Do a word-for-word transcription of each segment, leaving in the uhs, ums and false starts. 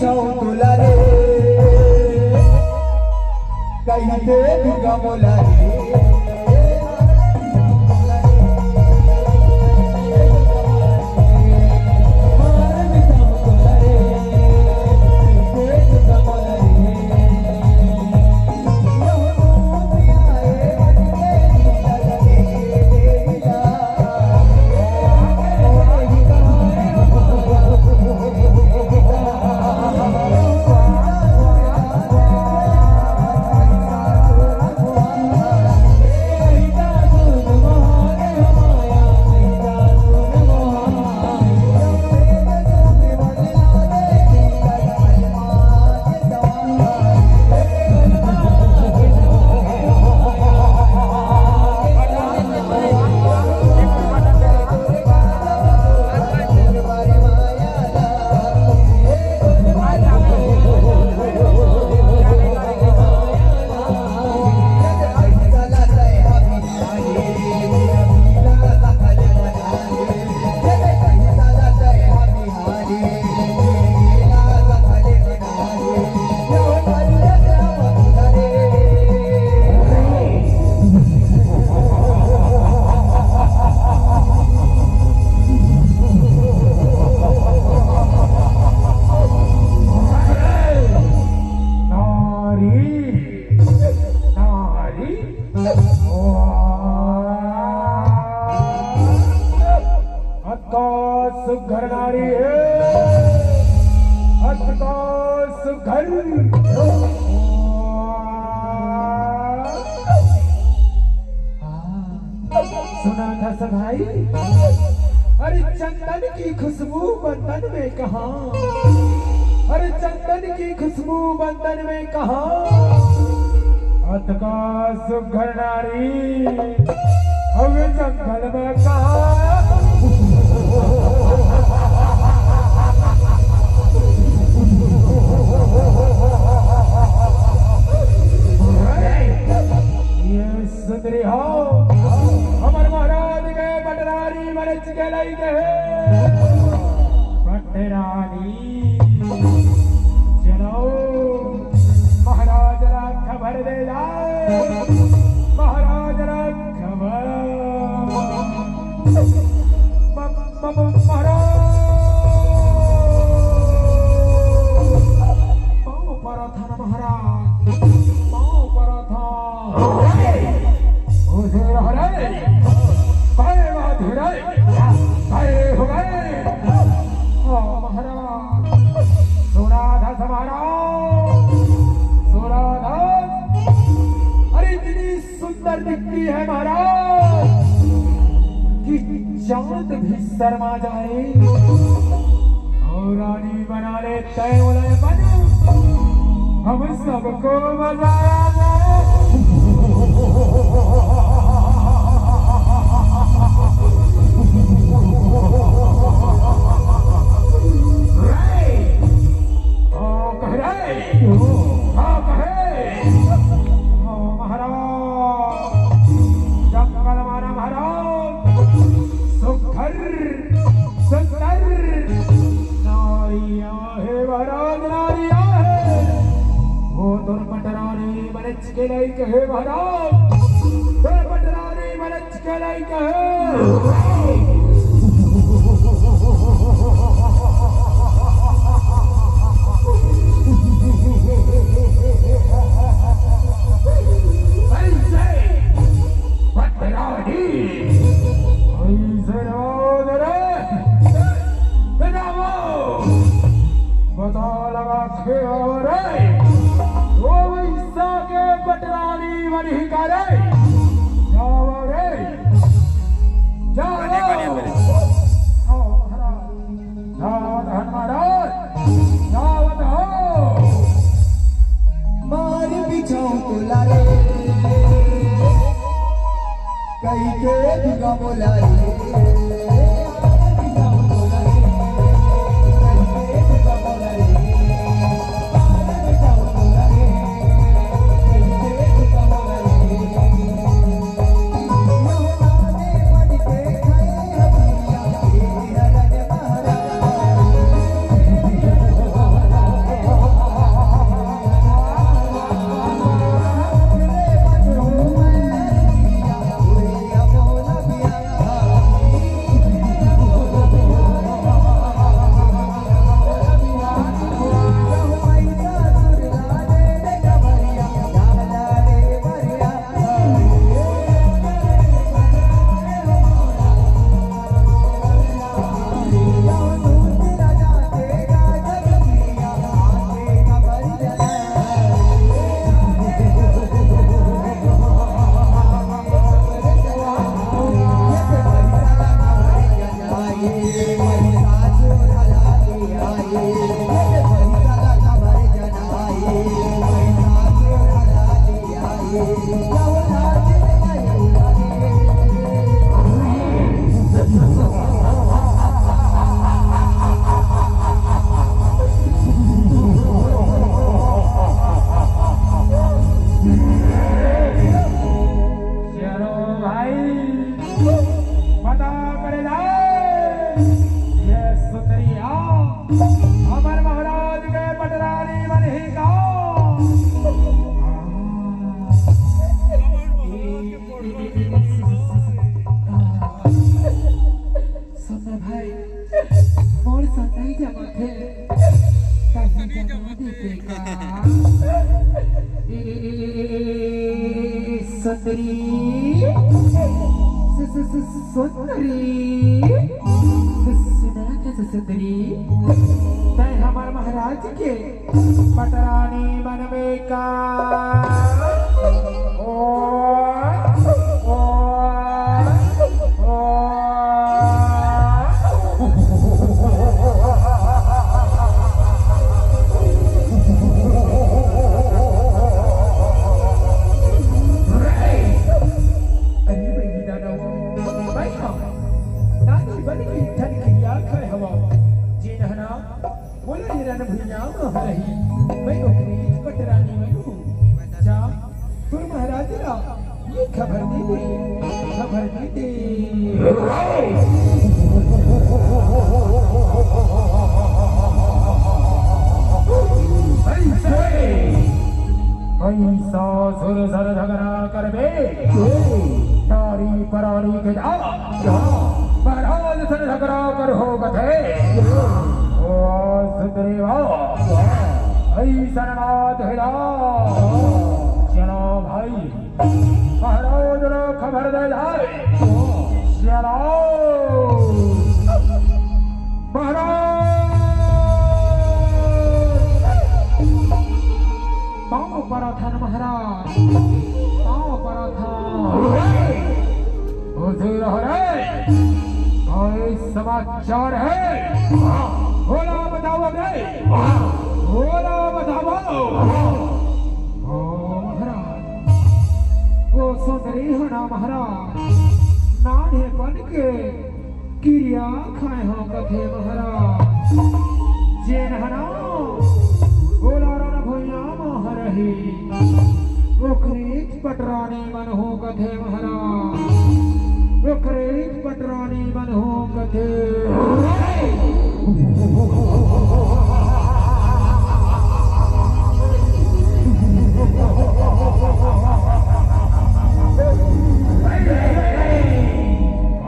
जाऊं तोला रे, कहिथे दुर्गा मोला रे। नारी, नारी, अतका सुघर नारी हे, अतका सुघर। सुना था सब भाई, अरे चंदन की खुशबू बदन में कहाँ, अरे चंदन की खुशबू बदन में कहाँ, अतका सुघर नारी अबे जंगल में कहाँ। ये सुंदरी हो, हमर महाराज के पटरानी बने चिके लइके हे। पटरानी। चलो, महाराज ला खबर दे जाए, महाराज ला खबर। म-, म-, म-, महाराज, पाँव परत हन महाराज, पाँव परत हन। उसे रह रे, काय बात है रे, काय हो गए? ओ महाराज, सुना था महाराज, सुना था। अरे इतनी सुंदर दिखती है महाराज कि चांद भी शर्मा जाए। और रानी बना ले तय उलय बन, हम सबको मजा आ जाए। ओ कह रे, ओ कहे, ओ महाराज, जंगल माना महाराज, सुघर सुंदर नारिया हे महाराज, नारिया हे। वो तोर पटरानी बने चिके लइके हे महाराज, तोर पटरानी बने चिके लइके हे। ऐसे पटरानी, ऐसे राज रे। बताओ लगा खेल रे, ओ वैसा के पटरानी बनी का रे। जाओ रे, जाओ। बने, बने, बने। आओ महाराज, जाओ हन महाराज, जाओ हो। मार बिछाऊं तोला रे, कहिके दुर्गा मोला रे। हमर महाराज के पटरानी मन ही का। सुन ना भाई, मोर संग नइ जमत हे, तहीं जमा देते का? ए, ए, ए, ए, ए, ए, ए, सुंदरी, सु-, सु-, सु-, सुंदरी, सु-, सुना था सु-, सुंदरी, तैं हमर महाराज के पटरानी बनबे का? ओ, ओ, ओ। अरे बहिनी दादा, मैं हा नानी बन के ठन खिया खाए हवा। जेन ह ना मोला ये रण भुइयां म हरही, मैं ओकरे पटरानी बनहूं। जा, तोर महाराज ला ये खबर दे दे, खबर दे दे। अइसा सुर सर झगरा करबे, नारी परानी के जा। महाराज सर झगरा करहूं कथे। ओ सुग्रीवा, अइसन बात हे ना। चलो भाई, महाराज ला खबर दे जाए। चलो। महाराज! पाँव परत हन महाराज, पाँव परत हन। उसे रह रे, कोई समाचार हे? बोला बताओ रे, बोला बताओ। ओ महाराज, ओ सुंदरी हना महाराज, नान्हेपन के किरिया खाए हंव कथे महाराज। जेन हना ओला रण भुइयां म हरही, ओकरे पटरानी बनहूं कथे महाराज, ओकरे पटरानी बनहूं कथे।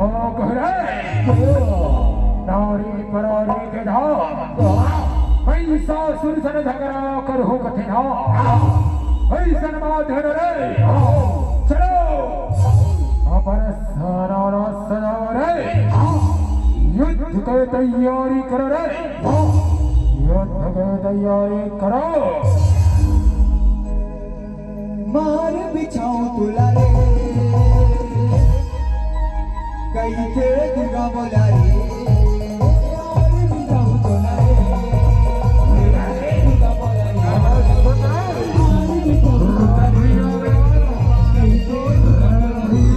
ओ कह रे, नारी परानी के धाम, महिषासुर सन झगरा करहूं कथे धाम। अइसन बात हे रे, चलो, अपन सेना ला सजाओ रे, युद्ध के तैयारी करो रे, युद्ध के तैयारी करो। मार बिछाऊं तुला रे, कइसे दुर्गा बोला रे। मार बिछाऊं तुला रे, कइसे दुर्गा बोला रे। मार बिछाऊं तुला रे, कइसे दुर्गा बोला रे।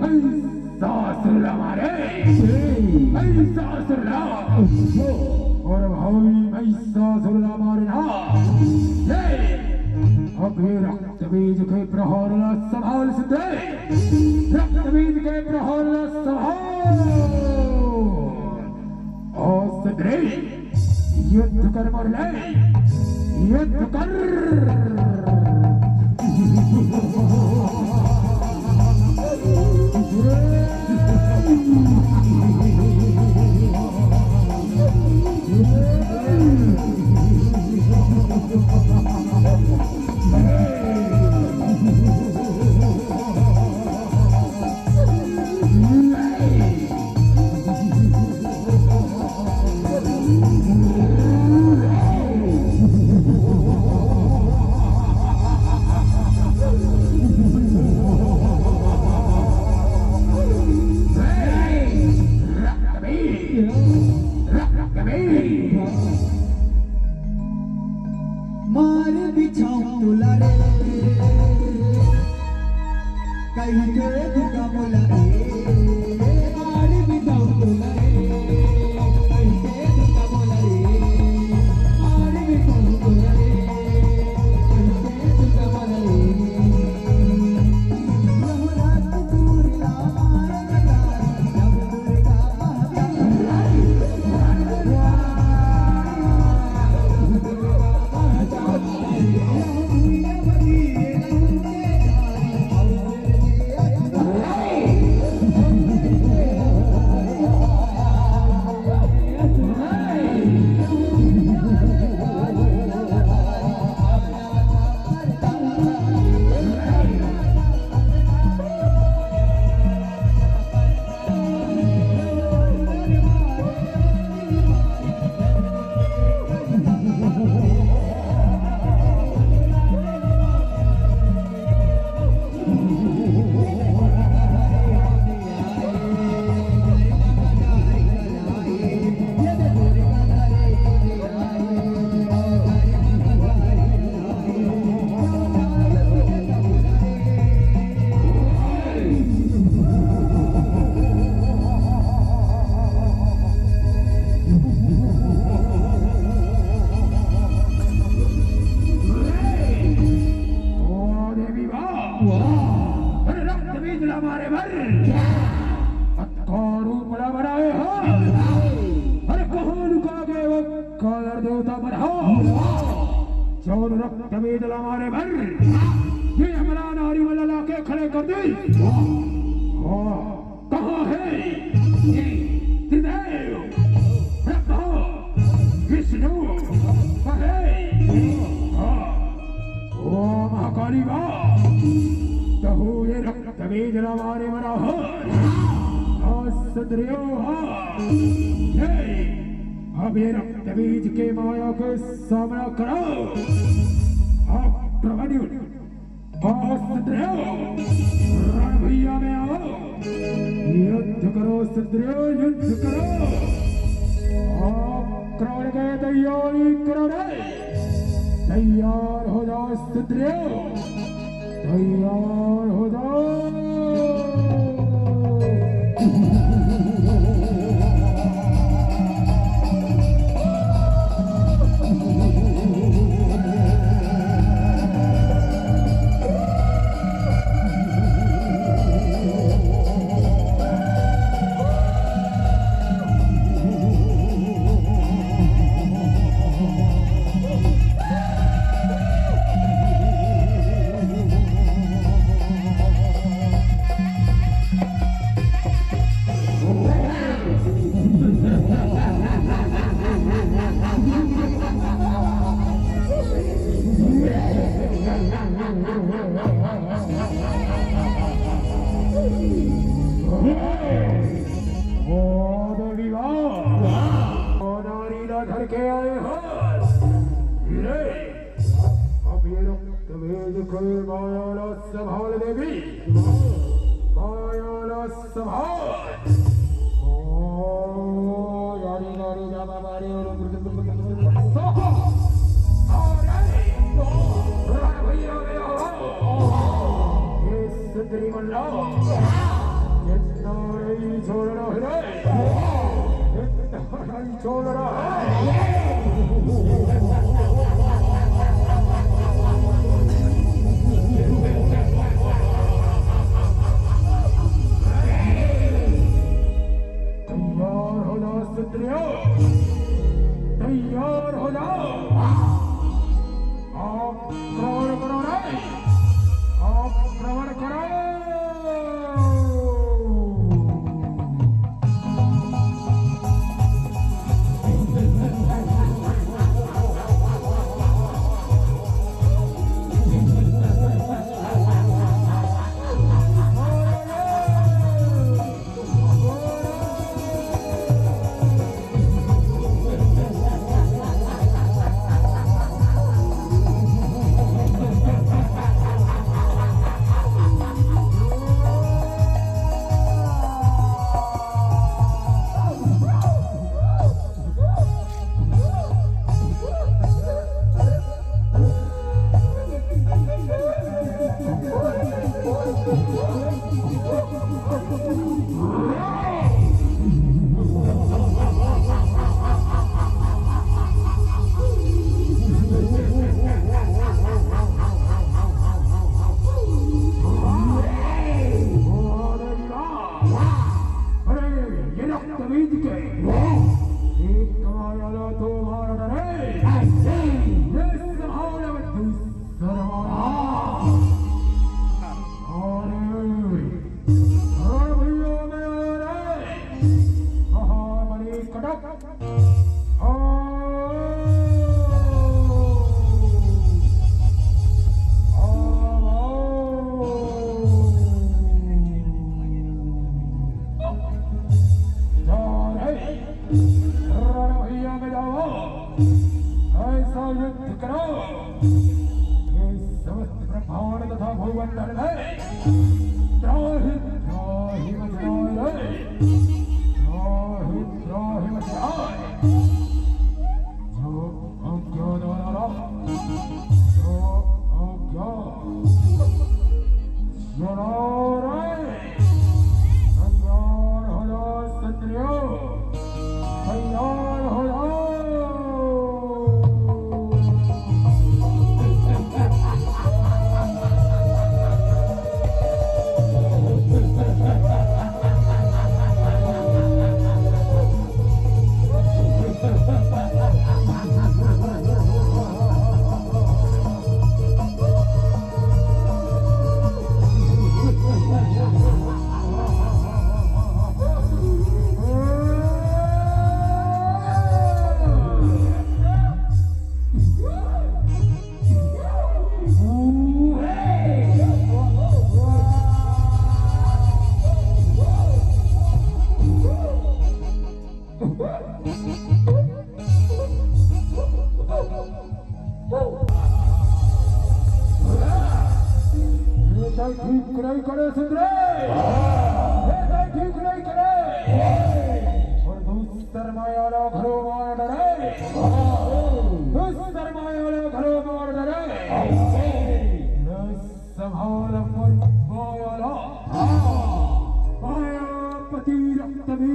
महिषासुर ला मारे। महिषासुर ला। अउ भाई महिषासुर ला मारे ना। ये अभी रक्त बीज के प्रहार ला संभाल सकते। रक्त बीज के प्रहार ला संभाल। अउ सुंदरी, युद्ध कर मोर ले, युद्ध कर। तबीज ला मारे बर ये हमला नारी वाला लाके खड़े कर दे। हाँ, कहाँ हे ये त्रिदेव, ब्रह्मा, विष्णु, महेश? हाँ, ओ महाकाली बा, तहु ये रक्त बीज ला मारे मना हो। हाँ, सुंदरियो, हाँ। ये, अब ये रक्त बीज के माया के सामना करो। आक्रमण, अस्त्र, रण भैया में आओ। युद्ध करो सुंदरियो, युद्ध करो। आक्रमण के तैयारी करो रे। तैयार हो जाओ सुंदरियो, तैयार हो जाओ। घर के आए हो। ले, अब ये रक्त भेद के माया ला संभाल देवी, माया ला संभाल। ओ, यारी, यारी, जा बाबा रे, और रण भैया में आओ। ये सुंदरी मल्ला, जिंदा नहीं छोड़ना है रे। जिंदा नहीं छोड़ रहा है। तैयार हो जाओ सुंदरियो, तैयार हो जाओ। आक्रमण करो रे, आक्रमण करो। अरे, ये रक्त बीज के एक कमाल वाला दो मार डरे। ये सहारा दूसरा। अरे, अरे भैया में आ रहे। महाबली कटक। रण भैया में जाओ, ऐसा युद्ध करो कि समस्त ब्रह्मांड तथा भूमंडल में त्राहि त्राहि मच जाए रे। त्राहि त्राहि मच जाए। जो अज्ञान वाला, जो अज्ञान। सुनो रे, तैयार हो जाओ क्षत्रियो, तैयार हो जाओ। नहीं करे सुंदरे, ये तो ठीक नहीं करे। और दूसर माया ला घरो मार डरे, दूसर माया ला घरो मार डरे। ये संभाल पर माया ला, मायापति रक्त भी।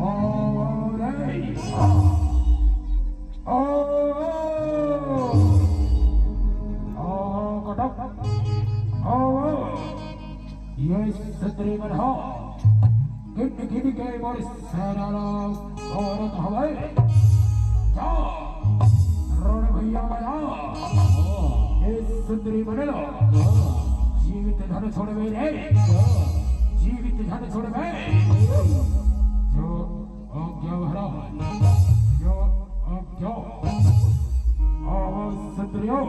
आओ रे। आओ, आओ, कटक। आओ। ये सुंदरी मन हा। गिन गिन के मोर सेना ला औरत हवय। जा। रोड भैया बजा। ये सुंदरी मन ला। जीवित धन छोड़बे रे। जीवित धन छोड़बे। जो आज्ञा महाराज। जो आज्ञा। आवाज सुंदरियो।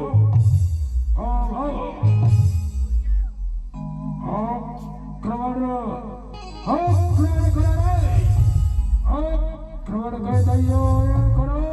आवाज। आक्रमण। आक्रमण करो रे। आक्रमण के तैयार करो।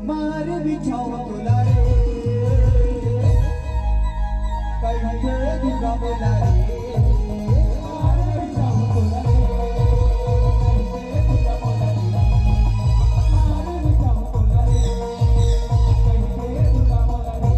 मार बिछाओ तोला रे, कइसे दुर्गा बोला रे। मार बिछाओ तोला रे, कइसे दुर्गा बोला रे। मार बिछाओ तोला रे, कइसे दुर्गा बोला रे।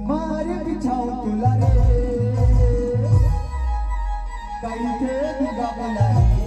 मार बिछाओ तोला रे, कइसे दुर्गा बोला रे।